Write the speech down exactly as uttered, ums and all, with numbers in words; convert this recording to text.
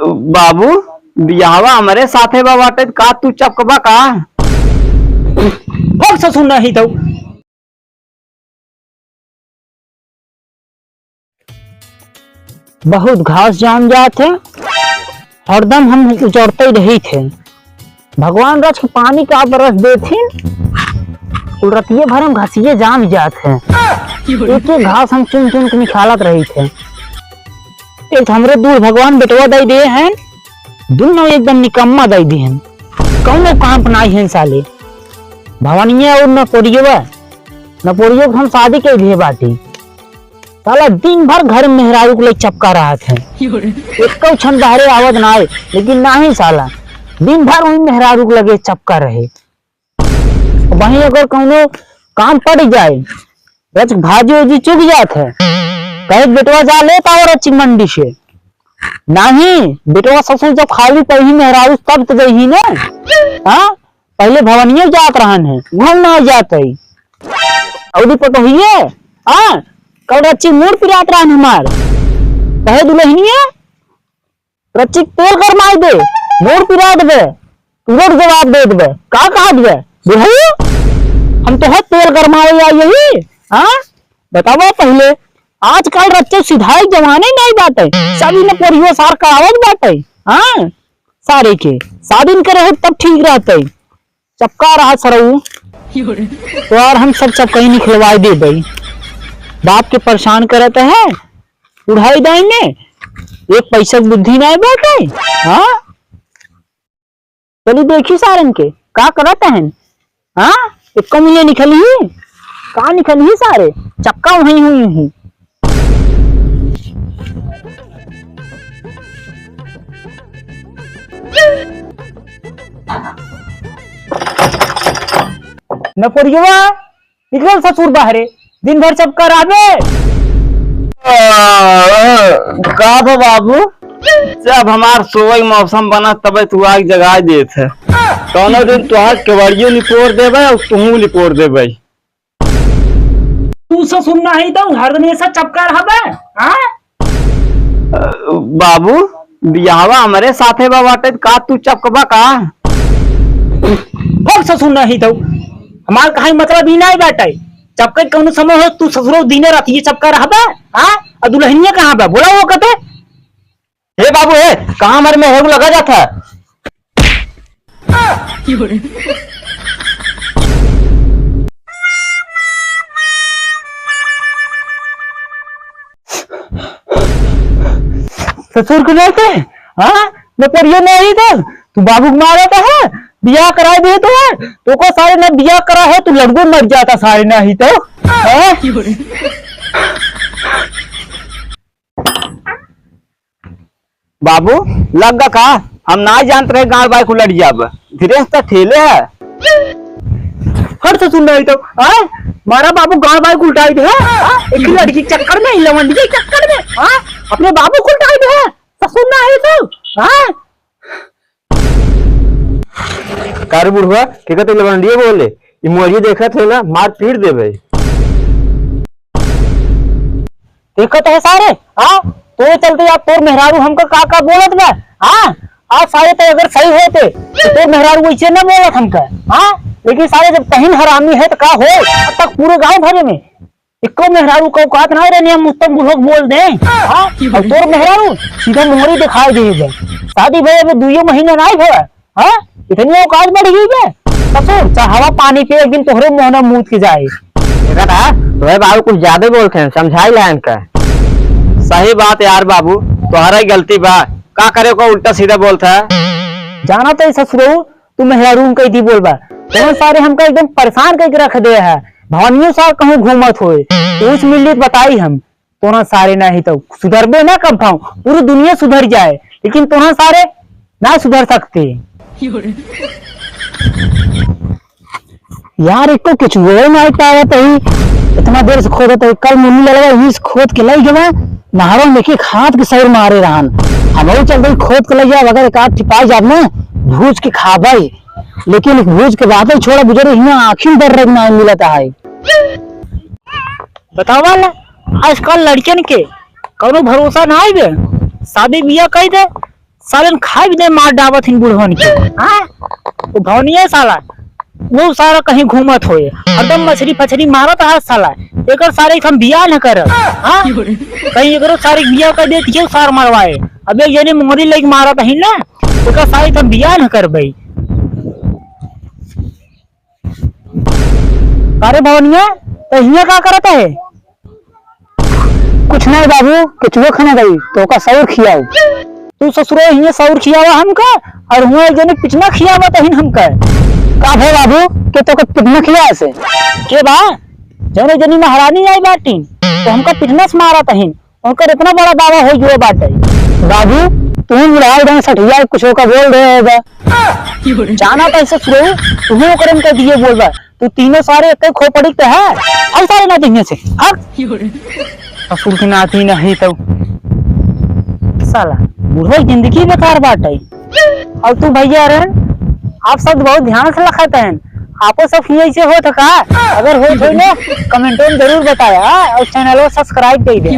बाबू, बियाहवा हमरे साथे बा बाटे, का तू चपकबा का? भग ससुर नाहीं तो। बहुत घास जाम जात है, हरदम हम उचरते रही थे। भगवान रच के पानी का बरस देथिन, कुल रतिये भर हम घसिये जाम जात है। एक एक घास हम चुन चुन के निकालत रही थे। एक तो हमरे दूर भगवान बेटवा दई दे हैं, दुनो एकदम निकम्मा दई दे हैं, कौनो काम नाई हैं साले। भवनिया और नपोरियवा, नपोरियो के हम शादी कर दिए बाटी। साला दिन भर घर में मेहरारू के लगे चपका रहत है। एको क्षण बाहरे आवत ना आए, लेकिन नाही साला, दिन भर वही मेहरारू के लगे चपका रहे। वहीं अगर कौनो काम पड़ जाए, रच भाजी उजी चुक जात है, कहे, "बेटवा जा लेत आओ रची मंडी से।" नाही, बेटवा ससुर जब खाली पही मेहरारू तब तो जइही ना। हाँ, पहले भवनिये जात रहन है, घर ना जात है। अउरी पटोहिए, हाँ, कल रच्ची मूड़ पिरात रहन हमार। कहे दुलहिनिया, रच्ची तेल गरमाई दे, मूड़ पिरा देबे, तुरंत जवाब दे देबे। का कहा देबे? बुढ़ऊ, हम तो है तेल गरमावे आई यही, हाँ? बतावा पहले, आजकल रच्चो सिधाई जमाने नहीं बाटे, सभी नपोरियो सार करावत बाटे, हाँ? सारे के शादी न करे हो तब ठीक रहते। चपका रहा सरऊ। तो यार हम सब चपकई निकलवाई देबे। बाप के परेशान करत है, उड़ाई दाई में एक पैसा के बुद्धि नहीं बाटे। हाँ, चली देखी सारन के का करत हैं। हाँ, एको मिले निकली ही, का निकली ही सारे, चपका वहीं हुई ही। नपोरियवा, निकल ससुर बाहरे, दिन भर चपका रहबे। आ, का बा बाबू, जब हमार सोवई मौसम बना तबे तू आग जगा देत है। कौनो दिन तुहार केवड़ियो निपोर देबे और तुहू निपोर देबे। तू ससुर नाही तो हरदम ऐसा चपका रहबे, हाँ? बाबू, बियाहवा हमरे साथे बा बाटे, का तू चपकबा का? भग ससुर नाही तो, हमार कहाई मतलब ही नाही बाटे। चपके कौनो समय हो, तू ससुरो दिने रात ये चपका रहबे, हाँ? और दुलहिनिया कहाँ बा? बोला वो कते? हे बाबू, हे, कहाँ हमारे में हेगु लगा जात है? ससुर के नाते, हाँ? नपोरियो नाही तो, तू बाबू के मारत है, बियाह कराए दे तो है, तो को सारे ना बियाह करा है, तू लड़को मर जाता सारे नाही तो, हाँ? बाबू, लग गा का? हम ना जानत रहे गाड़ बाइक उलट जाब। धीरे से तो ठेले है। हट ससुर नाही तो, हाँ? मारा बाबू गाड़ बाइक उल्टाई दे, हाँ? एक लड़की के चक्कर में, लवंडी के चक्कर में, हाँ? अपने बाबू को उल्टाई दे, ससुर नाही तो, हाँ? का रे बुढ़वा, के कहते लवंडिये बोले? ई मोरी देखत है ना, मार पीट देबे। देखत है सारे, हाँ? तोरे चलते यार तोर मेहरारू हमका का का बोलत बा, हाँ? आज सारे तो अगर सही होते, तो तोर मेहरारू वैसे ना बोलत हमका, हाँ? लेकिन सारे जब तहिन हरामी है तो का हो? अब तक पूरे गाँव भरे में एको मेहरारू का औकात ना रहनी हम उत्तम बुढ़वा के बोल दे, हाँ? और तोर मेहरारू सीधा मोरी दिखाई दे दे। शादी भये अबे दुइयो महीना ना भये, हाँ? इतनी औकात बढ़ गई बे। ससुर, चढ़ावा पानी पे, एक दिन तोहरे मुँह ना मूत के जाए। देखा था, तोहरे बाबू कुछ ज्यादा बोलते हैं, समझाई ला इनका। सही बात यार बाबू, तोहरा ही गलती बा, का करे को उल्टा सीधा बोलता है। जाना तो ससुरऊ, तू मेहरारू कह दी बोलबा, तोहन सारे हमका एकदम परेशान करके रख दे है। भवानियों सार कहूँ घूमत होए, पूछ मिली बताई हम। तोहन सारे नाही तो सुधरबे ना कब भाव, पूरी दुनिया सुधर जाए, लेकिन तोहन सारे ना सुधर सकते। यार, एको केचुओ नाही पावत ही, इतना देर से खोदत ही। कल मुन्नी लड़वा यहीं से खोद के लई गवा, नहरों में एक हाथ के सैर मारे रहन। हम वही चलते ही खोद के लई जाब, अगर एक आध टिपाई जाब ना, भूज के खाबे, लेकिन भूज के बातें छोड़ा, बुजुर्ग हियाँ आँखिन दर्द ना मिलत है। बतावा ला, आजकल लड़कियन के कौनो भरोसा ना आइबे, शादी बियाह कई दे, सालन खाए भी नहीं, मार डावत हिन बुढ़वन के। हाँ, वो भवनिया साला, वो सारा कहीं घूमत होए, हरदम मछरी फछरी मारत रहा साला। एकर सारे हम बियाह न करब। हाँ, कहीं एकरो सारे बियाह कर देती है, सार मरवाए। अब एक जने मोरी लेके मारत हिन ना, एकर सारे हम बियाह न करबे। अरे भवनिया, तो हियाँ का करत है? कुछ नहीं बाबू, केचुआ खाने गई, तो ओका सौर खियाओ। तू ससुरो हियाँ सौर खियावा हमका, और हुआँ एक जने पिटना खियावा तहिन हमका। का भे बाबू, के तोके पिटना खियाए से? के बा? जौने जनी महारानी आई बाटिन, तो हमका पिटना से मारा तहिन। उनकर इतना बड़ा दावा हो गयो बाटे। बाबू, तुम बुढ़ाई रहे सठिया कुछ का बोल रहे हो बा। जाना तो ऐसे सुरऊ, तुम्हें ओकरे में कह दिए बोल बा। तू तीनों सारे एक खोपड़ी के है। अब सारे ना दिखने से। हट। ससुर के नाती नहीं तो। साला, बुढ़वा जिंदगी बेकार बाटे। और तू भैया रे, आप सब बहुत ध्यान से लखत हैं। आपो सब ही ऐसे होत का? अगर होत हो ना, कमेंटों में जरूर बताया, हाँ? और चैनल को सब्सक्राइब कर दे।